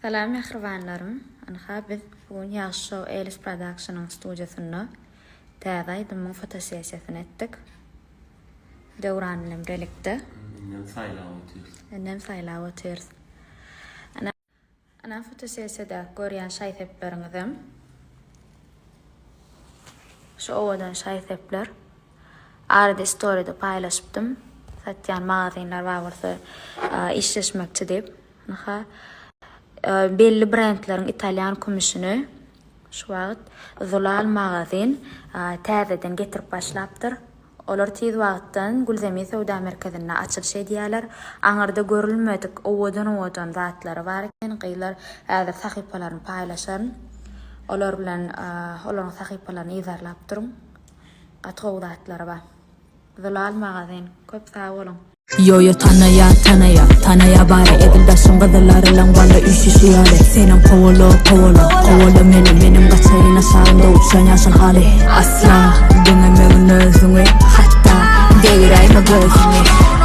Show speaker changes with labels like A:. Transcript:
A: Salam mähribanlarym. Ynha biz bu gün Ýagşy Show Elis Productionyň studiýasynda täze aýdymyň fotosessiýasyny etdik. Döwran bilen birlikde.
B: Indem saýlap otyrys.
A: Indem saýlap otyrys. Ana fotosessiýadaky görýän şaý-sepleriňizem şu owadan şaý-sepler. Arada storyda paýlaşypdym. Satýan magazinler bar bolsa işleşmekçi diýip. Ynha belli brendleriň italýan kümüşini şu wagt Zulal magazin täzeden getirip başlapdyr. Olar tiz wagtdan Gülzemin söwda merkezinde açylyş edýärler. Aňyrda görülmedik owadan-owadan zatlary bar eken. Gyzlar häzir sahypalaryny paýlaşaryn. Olar bilen olaryň sahypalaryny yzarlap duruň. Gaty gowy zatlary bar. Zülal magazin. Köp sag boluň.
C: Ýoýo tanaýa, tanaýa, tanaýa bary Edil daşyň gyzyllarylaň walla üýşüşi ýaly Senem kowala, kowala, kowala meni Menem gaçaýyn aşagynda uçýan ýaşyl haly Asla deňemegin özüňi hatda degiräýme gözüňi.